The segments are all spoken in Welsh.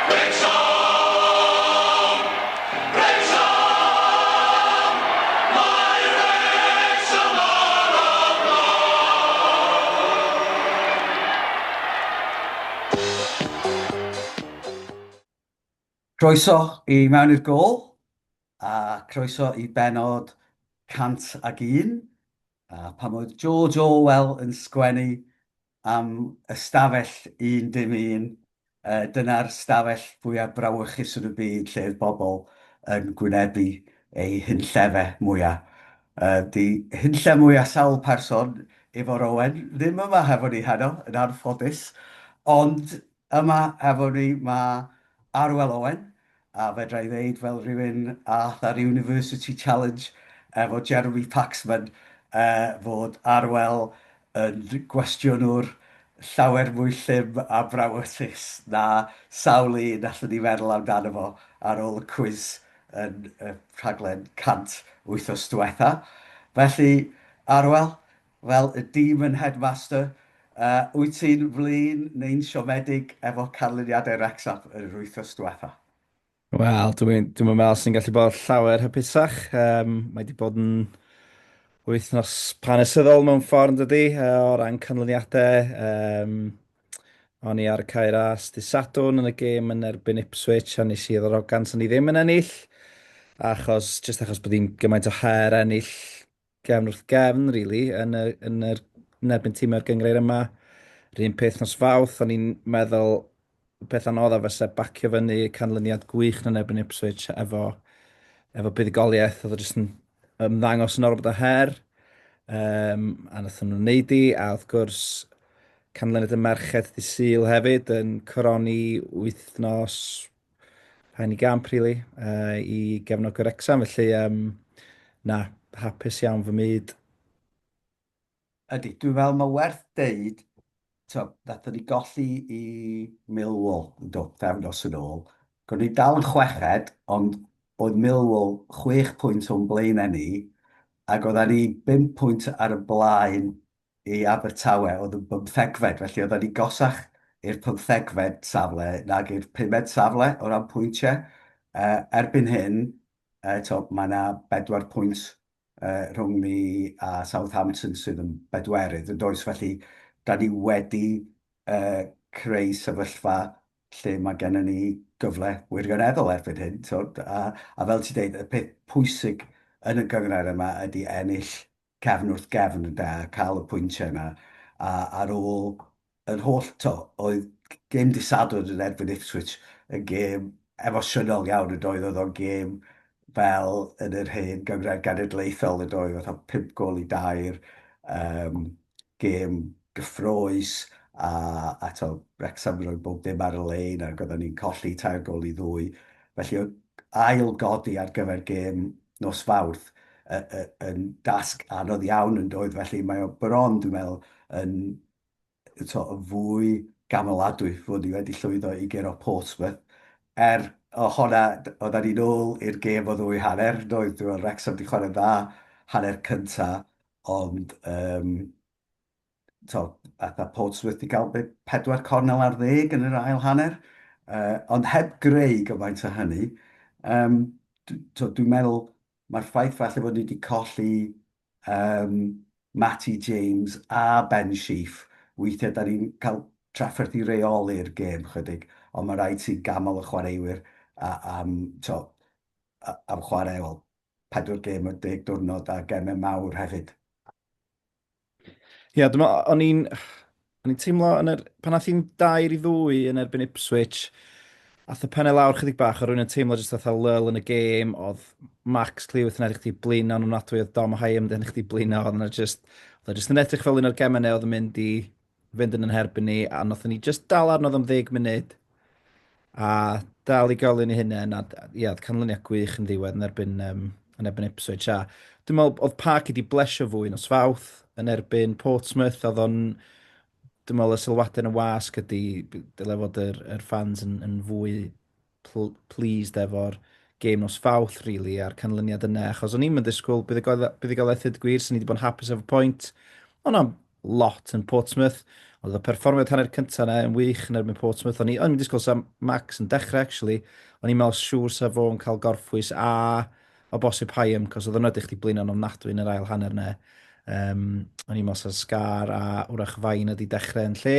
Wrecsam! Wrecsam! Mae Wrecsam ar y blaen! Croeso i Mewn i'r Gôl, a croeso i bennod 101, a pan oedd George Orwell yn sgwennu am ystafell un dim un, dyna'r stafell fwyaf brawychus yn y byd lle oedd bobl yn gwynebu eu hunllefau mwyaf. Di hunlle mwyaf sawl person Ifor Owen ddim yma hefo ni heno, yn anffodus, ond yma hefo ni mae Arwel Owen, a fedra i ddeud fel rhywun ath ar University Challenge efo Jeremy Paxman fod Arwel yn gwestiynwr llawer mwy llym a brawychus na sawl un allwn ni feddwl amdano fo ar ôl y cwis yn y rhaglen 100 wythnos diwetha. Felly, Arwel, fel y Demon Headmaster, wyt ti'n flin neu'n siomedig efo canlyniadau Wrecsam yn yr wythnos diwetha? Wel, dwi'n dwi meddwl sy'n gallu bod llawer hapusach. Mae wedi bod yn wythnos hanesyddol mewn ffordd, yn dydi, o ran canlyniadau. O'n i ar y Cae Ras dydd Sadwrn yn y gêm yn erbyn Ipswich a nes i ddarogant o'n i ddim yn ennill, achos, jyst achos bod hi'n gymaint o her ennill gefn wrth gefn, really, yn y, yn yr, yn erbyn tîmau'r gynghrair yma. Rhyn peth nos Fawrth, o'n i'n meddwl y peth anoddaf fysa bacio fyny canlyniad gwych yn erbyn Ipswich efo, efo buddugoliaeth, oedd o jyst yn ymddangos yn ormod o her. A nathon nhw wneud i, a wrth gwrs, canlyniad y merched dydd Sul hefyd yn coroni wythnos rhain i gamp, really, i gefnogwyr Wrecsam. Felly, na, hapus iawn fy myd. Ydy, dwi'n meddwl mae werth deud, to, nathon ni golli i Millwall, yn do, pythefnos yn ôl. Gwrdd ni dal yn chweched, ond oedd Millwall 6 pwynt o'n blaenau ni, ac oedden ni 5 pwynt ar y blaen i Abertawe oedd yn bymthegfed, felly oedden ni gosach i'r pymthegfed safle nag i'r pumed safle o ran pwyntiau. Erbyn hyn, to, mae yna 4 pwynt rhwng ni a Southampton sydd yn bedwerydd, yn does? Felly, da ni wedi creu sefyllfa lle mae gennym ni gyfle wirioneddol erbyn hyn. Twyd, a fel ti'n dweud, y peth pwysig yn y gynghrair yma ydy ennill cefn wrth gefn ynde, a cael y pwyntiau yna. A ar ôl yr holl, to, oedd gêm dydd Sadwrn yn erbyn Ipswich yn gêm emosiynol iawn yn doedd, oedd o'n gêm fel yn yr hen gynghrair genedlaethol yn doedd, fatha 5 gôl i 2, gêm gyffrous a, a to, Wrexham yn rhoi bob dim ar y lein ac oedden ni'n colli 3 gôl i 2. Felly oedd ail godi ar gyfer gêm nos Fawrth yn dasg anodd iawn yn doedd, felly mae o bron, dwi'n meddwl, yn to, yn fwy gamoladwy fod ni wedi llwyddo i guro Portsmouth. Er o honna, oedden ni'n ôl i'r gêm o ddwy hanner, doedd, dwi'n meddwl Wrexham wedi chwarae'n dda hanner cynta, ond to, fatha Portsmouth wedi cael be, 4 cornel ar ddeg yn yr ail hanner, ond heb greu gymaint o hynny. To, dwi'n meddwl mae'r ffaith falle bod ni wedi colli Matty James a Ben Sheaf, weithiau da ni'n cael trafferth i reoli'r gêm chydig, ond mae rhaid ti ganmol y chwaraewyr am, to, am chwarae, wel, 4 gêm mewn 10 diwrnod a gemau mawr hefyd. Ie, yeah, dwi'n meddwl, o'n i'n o'n i'n teimlo yn yr, pan nath hi'n 2-2 yn erbyn Ipswich, ath y pennau lawr chydig bach, o rwy'n yn teimlo jyst fatha lull yn y gêm, oedd Max Cleworth yn edrych di blino yn ofnadwy, oedd Dom Hyam yn edrych di blino, oedd yna just, oedd o jyst yn edrych fel un o'r gemau neu oedd yn mynd i fynd yn yn herbyn ni, a nathon ni just dal arno am 10 munud, a dal i golyn i hunain, a ie, oedd canlyniad gwych yn ddiwedd yn erbyn, yn erbyn Ipswich, a dwi'n meddwl oedd Park wedi blesio fwy nos Fawrth yn erbyn Portsmouth, oedd o'n, dwi'n meddwl y sylwadau yn y wasg ydy, dyle fod yr, yr fans yn, yn fwy pleased efo'r gêm nos Fawrth, really, a'r canlyniad yna, achos o'n i'n mynd disgwyl buddugoliaeth hyd gwir, sy'n ni wedi bod yn hapus efo pwynt. Ond na, lot yn Portsmouth. Oedd y perfformiad hanner cyntaf yna yn wych yn erbyn Portsmouth. O'n i yn disgwyl sa Max yn dechrau, actually. O'n i'n meddwl siŵr sa fo'n cael gorffwys a o bosib Higham, cos oedd o'n edrych di blino'n ofnadwy yn yr ail hanner yna. Um, o'n i'n meddwl sa Scar a wrach Fain ydi dechrau yn lle.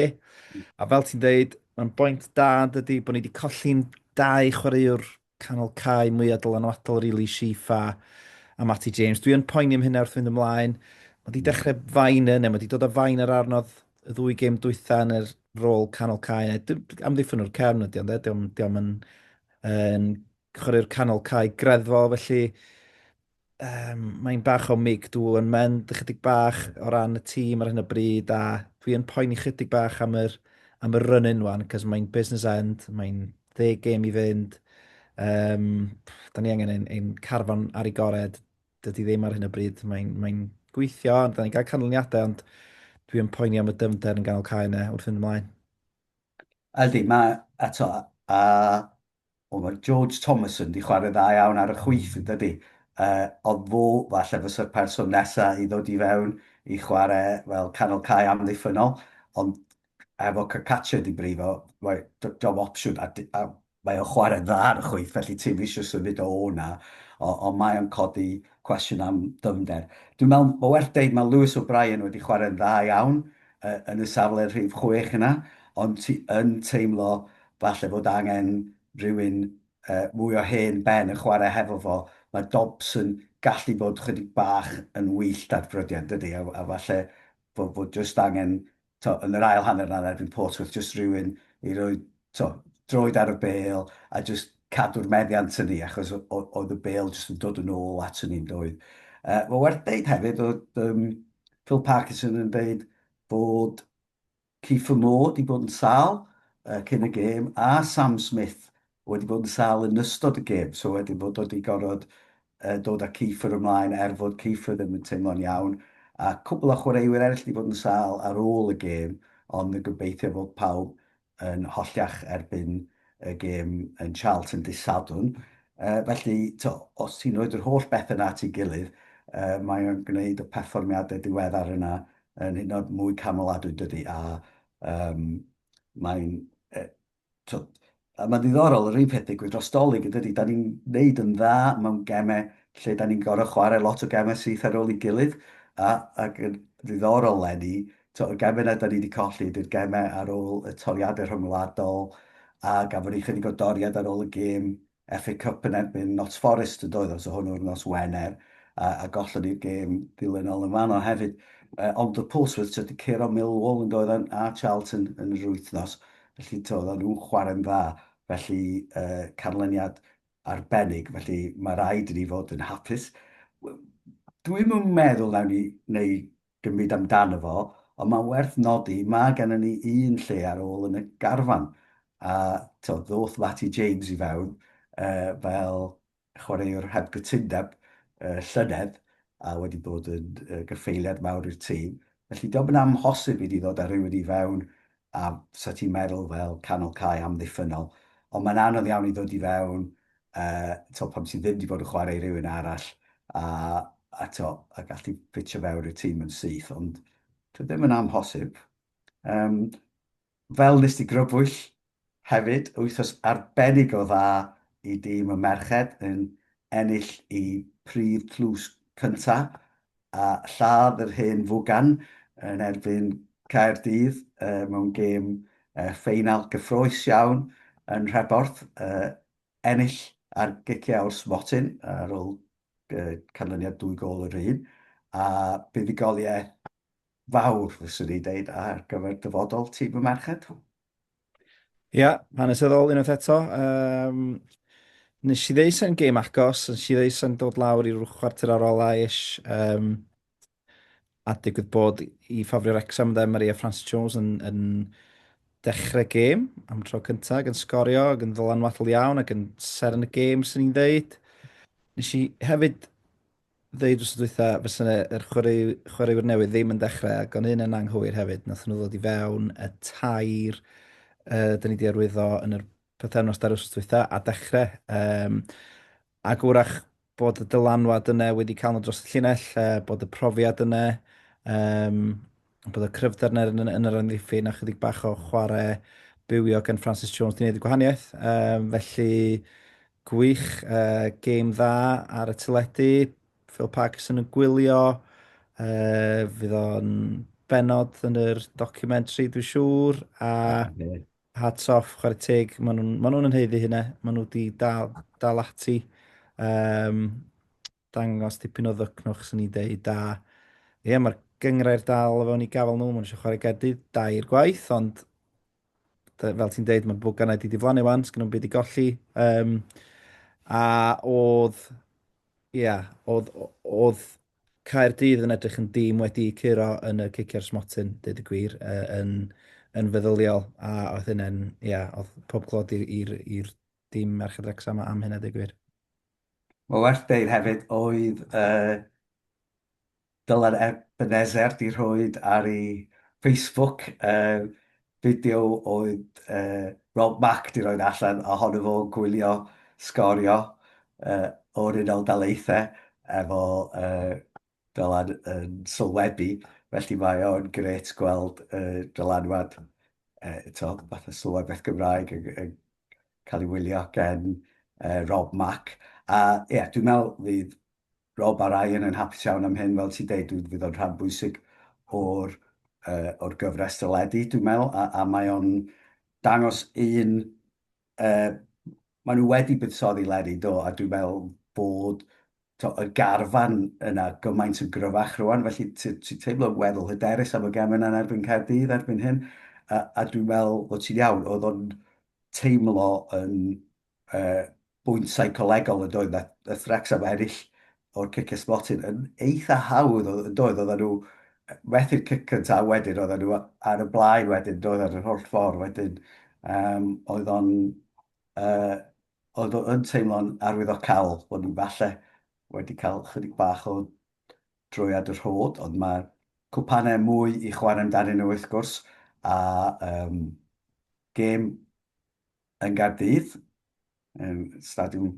A fel ti'n deud, mae'n boint da dydy bod ni wedi colli'n dau chwaraewr canol cae mwyaf dylanwadol rili, Shifa a Matty James. Dwi yn poeni am hynna wrth fynd ymlaen. Mae wedi dechrau Viner, neu mae wedi dod â Viner arnodd y ddwy gêm dwytha yn yr rôl canol cae. Amddiffyn o'r cefn ydy ond, e? Diolch yn, yn chwarae'r canol cae greddfol, felly um, mae'n bach o mig dw yn mynd ychydig bach o ran y tîm ar hyn o bryd a dwi yn poeni chydig bach am yr, am y run-in wan, cos mae'n business end, mae'n ddeg gêm i fynd. Um, da ni angen ein, ein carfan ar ei gored, dydy ddim ar hyn o bryd, mae'n mae gweithio, ond da ni'n cael canlyniadau, ond dwi yn poeni am y dyfnder yn ganol cae yna wrth fynd ymlaen. Ydy, mae, eto, a Wel, mae George Thomason 'di chwarae dda iawn ar y chwith, yn dydi? Uh, ond fo, falle, fysa'r person nesaf i ddod i fewn i chwarae fel canol cae amddiffynnol, ond efo Cacace di brifo, mae job opsiwn, a, a mae o'n chwarae dda ar y chwith, felly ti'n eisiau symud o o'na, ond mae o'n codi cwestiwn am dyfnder. Dwi'n meddwl, mae werth deud, mae Lewis O'Brien wedi chwarae'n dda iawn uh, yn y safle rhif chwech yna, ond ti yn teimlo falle fod angen rhywun uh, mwy o hen ben yn chwarae hefo fo. Mae Dobson gallu bod chydig bach yn wyllt ar brydiau, dydy? A, a falle fod, fod just angen, to, yn yr ail hanner yna erbyn Portsmouth, just rhywun i roi to, droed ar y bêl a just cadw'r meddiant yn ni, achos oedd y bêl just yn dod yn ôl at ni'n doedd. Uh, Mae werth deud hefyd, oedd um, Phil Parkinson yn deud bod Kieffer Moore 'di bod yn sâl cyn y gêm a Sam Smith wedi bod yn sâl yn ystod y gêm, so wedyn fod o 'di gorfod dod â Kieffer ymlaen er fod Kieffer ddim yn teimlo'n iawn. A cwpl o chwaraewyr eraill 'di bod yn sâl ar ôl y gêm, ond yn gobeithio fod pawb yn holliach erbyn y gêm yn Charlton dydd Sadwrn. Felly, to, os ti'n rhoi yr holl bethau yna at ei gilydd, mae o'n gwneud y perfformiadau diweddar yna yn hyd yn oed mwy camoladwy, dydy, a um, mae'n... E, to, a mae'n ddiddorol, yr un peth digwydd dros Dolig, yn dydy, da ni'n neud yn dda mewn gemau lle da ni'n gorfod chwarae lot o gemau syth ar ôl ei gilydd, a, ac yn ddiddorol lenni, to, y gemau yna da ni wedi colli ydy'r gemau ar ôl y toriadau rhyngwladol, a gafon ni chydig o doriad ar ôl y gêm FA Cup yn erbyn Notts Forest yn doedd, so hwnnw'r nos Wener, a, a gollon ni'r gêm ddilynol yn fanno hefyd. Uh, ond y Portsmouth wedi curo Millwall yn doedd a Charlton yn yr wythnos, felly to, oedden nhw'n chwarae'n dda, felly uh, canlyniad arbennig, felly mae rhaid i ni fod yn hapus. Dwi'm yn meddwl nawn ni wneud gymryd amdano fo, ond mae'n werth nodi, mae gennym ni un lle ar ôl yn y garfan. A to, ddoth Matty James i fewn uh, fel chwaraewr heb gytundeb uh, llynedd a wedi bod yn uh, gyffeiliad mawr i'r tîm. Felly diolch yn amhosib i ni ddod â rhywun i fewn a sa ti'n meddwl fel canol cae amddiffynnol. Ond mae'n anodd iawn i ddod i fewn uh, to, pam sydd ddim wedi bod yn chwarae i rywun arall a, a, to, a gallu ffitio fewn i'r tîm yn syth, ond to, ddim yn amhosib. Um, fel nes ti grybwyll hefyd, wythnos arbennig o dda i dîm y merched yn ennill i prif tlws cyntaf a lladd yr hen fwgan yn erbyn Caerdydd uh, mewn gêm uh, ffeinal gyffroes iawn yn Nhreborth. Uh, ennill ar giciau o'r smotyn ar ôl uh, canlyniad dwy gol yr un, a buddugoliaeth fawr, fyswn i'n deud, ar gyfer dyfodol tîm y merched. Ia, yeah, hanesyddol unwaith eto. Um, nes i ddeud sa'n gêm agos, nes i ddeud sa'n dod lawr i rhyw chwarter ar ola ish. Um, a digwydd bod i ffafrio Wrexham de, Maria Francis Jones yn, yn dechrau gêm am tro cyntaf ac yn sgorio ac yn ddylanwadol iawn ac yn seren y gêm, sy'n ni'n dweud. Nes i hefyd ddeud wrth dwytha fysa yr chwarae, chwaraewyr newydd ddim yn dechrau ac o'n hyn yn anghywir hefyd. Nath nhw ddod i fewn y tair uh, dyn ni wedi arwyddo yn yr pythefnos dair wythnos dwytha a dechrau. Um, ac wrach bod y dylanwad yna wedi cael nhw dros y llinell, uh, bod y profiad yna, um, Bod y cryfder yna yn, yn yr amddiffyn a chydig bach o chwarae bywiog gan Francis Jones di wneud y gwahaniaeth. Felly, gwych, gêm dda ar y teledu. Phil Parkinson yn gwylio. Fydd o'n benod yn yr documentary, dwi'n siŵr. A hats off, chwarae teg. Maen nhw'n ma nhw yn haeddu hynna. Maen nhw wedi dal, dal ati. Dangos dipyn o ddycnwch, sy'n ni'n deud. A ie, mae'r gynghrair dal o fewn i gafel nhw. Maen nhw eisiau chwarae Gaerdydd dair gwaith, ond fel ti'n deud, mae'r bwganau wedi diflannu wan, sgyn nhw'n byd i golli. A oedd, ia, yeah, oedd, oedd Caerdydd yn edrych yn dîm wedi curo yn y cicio'r smotyn, dweud y gwir, yn, yn feddyliol. A oedd hynny'n, ia, yeah, oedd pob clod i'r dîm Merched Wrecsam am hynna, dweud gwir. Mae werth deud hefyd oedd Dylan Ebenezer di rhoid ar ei Facebook fideo oedd Rob Mack di roid allan ohono fo yn gwylio sgorio o'r Unol Daleithiau efo Dylan yn sylwebu, felly mae o'n grêt gweld y dylanwad, eto, fatha sylwebaeth Gymraeg yn, yn cael ei wylio gen Rob Mack. A ie, yeah, dwi'n meddwl fydd Rob a Ryan yn hapus iawn am hyn, fel ti'n deud, dwi'n fydd o'n rhan bwysig o'r, or gyfres deledu, dwi'n meddwl, a, a mae o'n dangos un... Maen nhw wedi buddsoddi leni, do, a dwi'n meddwl bod to, y garfan yna gymaint yn gryfach rwan, felly ti'n ti teimlo'n weddol hyderus am y gem yna yn erbyn Caerdydd erbyn hyn, a, a dwi'n meddwl bod ti'n iawn, oedd o'n teimlo yn bwynt seicolegol yn doedd, nath Wrecsam ennill o'r cicio smotyn yn eitha hawdd yn doedd, oedden nhw methu'r cic cyntaf wedyn, oedden nhw ar y blaen wedyn, doedd ar yr holl ffordd wedyn, oedd o'n oedd o yn teimlo'n arwyddocaol bod ni falle wedi cael chydig bach o droiad y rhod, ond mae cwpanau mwy i chwarae amdanyn nhw wrth gwrs, a gêm yn Gaerdydd, yn Stadiwm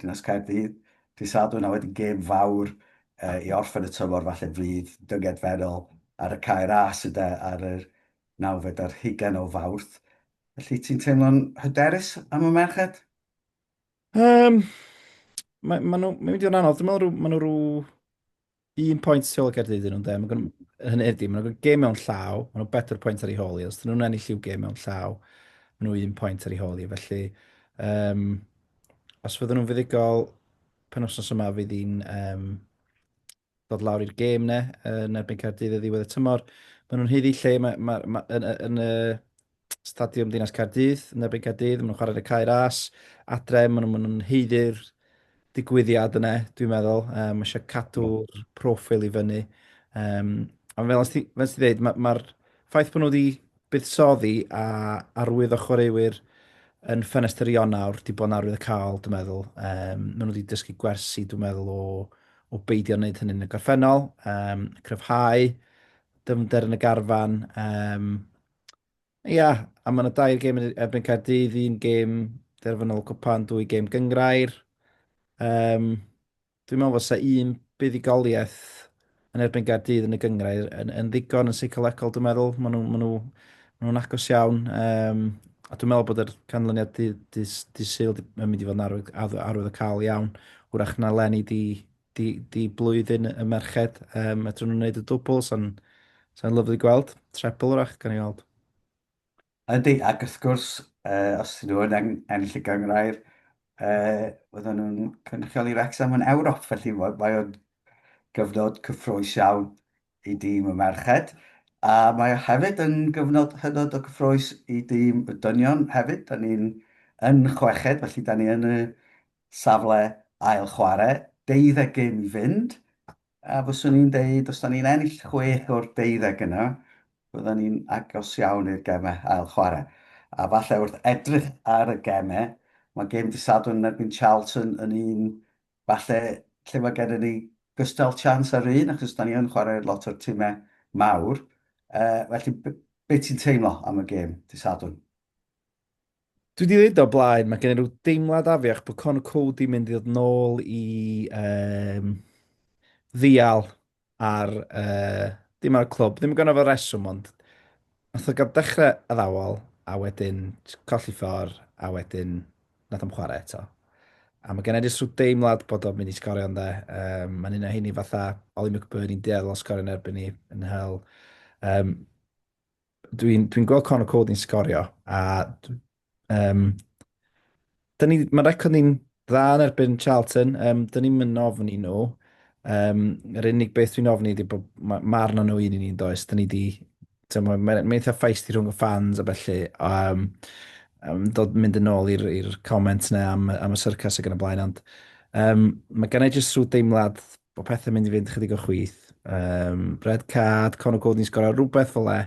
Dinas Caerdydd, dydd Sadwrn, a wedyn gêm fawr i orffen y tymor falle fydd dyngedfennol ar y Cae Ras ynde, ar yr nawfed ar hugain o Fawrth. Felly ti'n teimlo'n hyderus am y merched? Um, mae, ma nhw, mae'n mynd i fod yn anodd. Dwi'n meddwl maen nhw rhyw un pwynt tu ôl i Gaerdydd nhw'n de. Mae hynny ydy, maen nhw'n gêm mewn llaw, maen nhw bedwar pwynt ar ei hôl i. Os dyn nhw'n ennill i'w gêm mewn llaw, maen nhw un pwynt ar ei hôl i. Felly, um, os fydden nhw'n fuddugol penwythnos yma, fydd hi'n um, dod lawr i'r gêm ne, yn erbyn Caerdydd y ddiwedd y tymor. Maen nhw'n haeddu lle ma, ma, ma, yn, yn, y Stadiwm Dinas Caerdydd, yn erbyn Caerdydd, maen nhw'n chwarae yn y Cae Ras, adre, maen nhw'n ma nhw haeddu'r digwyddiad yna, dwi'n meddwl. Um, mae eisiau cadw'r proffil i fyny. Um, a fel ti, fel ti dweud, mae'r ma, ffaith bod nhw wedi buddsoddi a arwydd o chwaraewyr yn ffenestr Ionawr wedi bod yn arwydd y cael, dwi'n meddwl. Um, maen nhw wedi dysgu gwersi, dwi'n meddwl, o, o beidio wneud hynny yn y gorffennol. Um, cryfhau dyfnder yn y garfan. Um, ia, a mae yna dair gêm yn erbyn Caerdydd, un gêm derfynol cwpan, dwy gêm gyngrair. Um, Dwi'n meddwl fysa un buddugoliaeth yn erbyn Gaerdydd yn y gyngrair yn, yn ddigon yn seicolegol, dwi'n meddwl. Maen nhw'n ma nhw, ma nhw agos iawn. Um, a dwi'n meddwl bod yr canlyniad dydd dy, dy Sul yn mynd i fod yn arwydd, arwydd o cael iawn. Wrach na leni di, di, di blwyddyn y merched. Um, medrwn nhw'n gwneud y dwbl, sa'n sa lyflu gweld. Treble wrach, gan i weld. Ydy, ac wrth gwrs, os ydyn nhw yn ennill y gynghrair, fyddan nhw'n cynrychioli Wrecsam yn Ewrop, felly mae o'n gyfnod cyffrous iawn i dîm y merched. A mae o hefyd yn gyfnod hynod o gyffrous i dîm y dynion hefyd. Da ni'n yn chweched, felly da ni yn y safle ail chwarae, deuddeg gêm i fynd. A fyswn i'n deud, os da ni'n ennill chwech o'r deuddeg yna, fyddan ni'n agos iawn i'r gemau ail chwarae. A falle wrth edrych ar y gemau, mae gêm dydd Sadwrn yn erbyn Charlton yn un falle lle mae gennym ni gystal chance ar un, achos da ni yn chwarae lot o'r timau mawr. Felly, be ti'n teimlo am y gêm dydd Sadwrn? Dwi wedi dweud o blaen, mae gen i rhyw deimlad afiach bod Conor Coady mynd i ddod nôl i um, ddial ar Dim ar y clwb, ddim yn gwybod fo reswm, ond nath o gael dechrau addawol, a wedyn colli ffordd, a wedyn nath o'm chwarae eto. A mae gen i jyst rhyw deimlad bod o'n mynd i sgorio ynde. Mae'n un o heini fatha Ollie McBurnie dueddol o sgorio yn erbyn ni yn Hull. Dwi'n dwi gweld Conor Cody'n sgorio, a dyn ni, mae'n record ni'n dda yn erbyn Charlton, dyn ni'n mynd ofni nhw. Yr unig beth dwi'n ofni ydy bod ma, ma arno nhw un i ni'n does. Dyn ni di, mae'n ma, ma eitha feisty rhwng y fans a felly. Dod mynd yn ôl i'r comment yna am y syrcas ac yn y blaen, ond mae gen i jyst rhyw deimlad bod pethau'n mynd i fynd chydig o chwith. Red card, Conor Gordon sgorio rhywbeth fel e,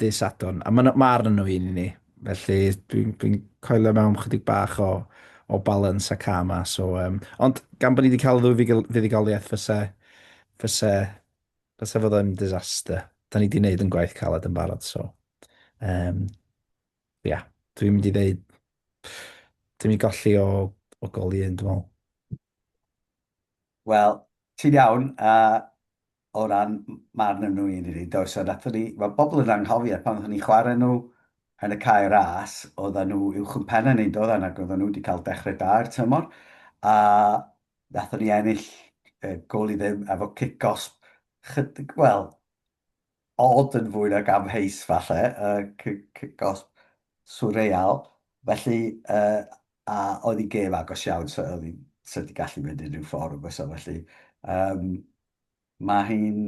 dydd Sadwrn. A mae ma arnyn nhw un i ni. Felly dwi'n dwi coelio mewn chydig bach o balance a karma. So, ond gan bod ni wedi cael y ddwy fuddugoliaeth fyse fod o'n disaster. Da ni wedi gwneud yn gwaith caled yn barod, so... Yeah, dwi'n mynd i ddeud... Dwi'n mynd i golli o gol i un, dwi'n meddwl. Wel, ti'n iawn, a o ran marn nhw un i ni, do, so nathon ni, mae bobl yn anghofio pan nathon ni chwarae nhw yn y Cae Ras, oedden nhw uwch yn pennau ni, doedden, ac oedden nhw wedi cael dechrau da i'r tymor, a nathon ni ennill gôl i ddim efo cic gosb, chydig, wel, od yn fwy nag amheus falle, cic gosb surreal, felly, a oedd hi'n gêm agos iawn, so oedd hi so wedi gallu mynd unrhyw ffordd yn fysa, felly mae hi'n,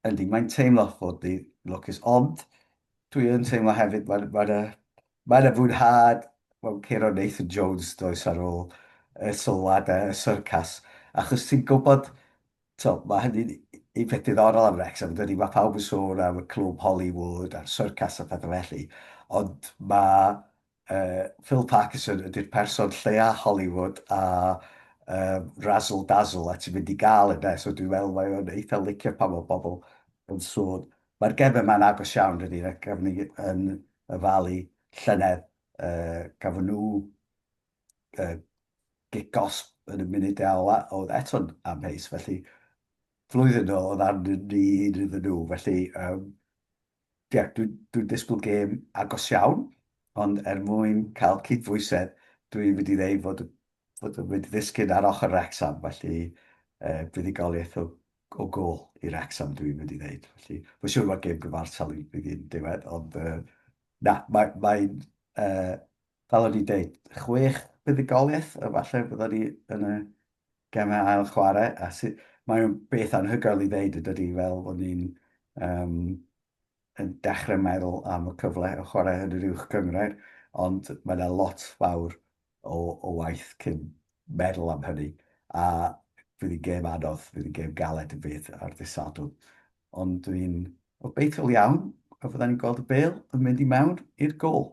yndi, mae'n teimlo fod ni lwcus, ond dwi yn teimlo hefyd, mae'n ma ma ma yna fwynhad mewn curo Nathan Jones does ar ôl y sylwadau, y syrcas, achos ti'n gwybod, to, mae hynny'n un peth diddorol am Wrexham, dydy, mae pawb yn sôn am y clwb Hollywood a'r syrcas a pethau felly, ond mae Phil Parkinson ydy'r person lleia Hollywood a razzle dazzle a ti'n mynd i gael yna, so dwi'n meddwl mae o'n eitha licio pan mae bobl yn sôn. Mae'r gefn yma'n agos iawn, dydy, a gafon ni yn y Fali llynedd, gafon nhw gic gosb yn y munudau ola, oedd eto'n amheus, felly flwyddyn nôl oedd arnyn ni un iddyn nhw, felly ie, dwi'n dwi disgwyl gêm agos iawn, ond er mwyn cael cydbwysedd, dwi'n mynd i ddeud fod yn mynd i ddisgyn ar ochr Wrexham, felly buddugoliaeth o gôl i Wrexham dwi'n mynd i ddeud. Felly, mae'n siŵr mae'r gêm gyfartal i fydd hi'n diwedd, ond na, mae'n, mae, fel o'n i'n deud, 6 buddugoliaeth, a falle byddwn ni yn y gemau ail chwarae, a sy, mae'n beth anhygoel i ddeud yn dydy, fel bod ni'n yn dechrau meddwl am y cyfle o chwarae yn yr uwch gynghrair, ond mae yna lot fawr o waith cyn meddwl am hynny, a fydd hi'n gêm anodd, fydd hi'n gêm galed yn fydd ar ddydd Sadwrn. Ond dwi'n obeithiol iawn y fyddan ni'n gweld y bêl yn mynd i mewn i'r gôl.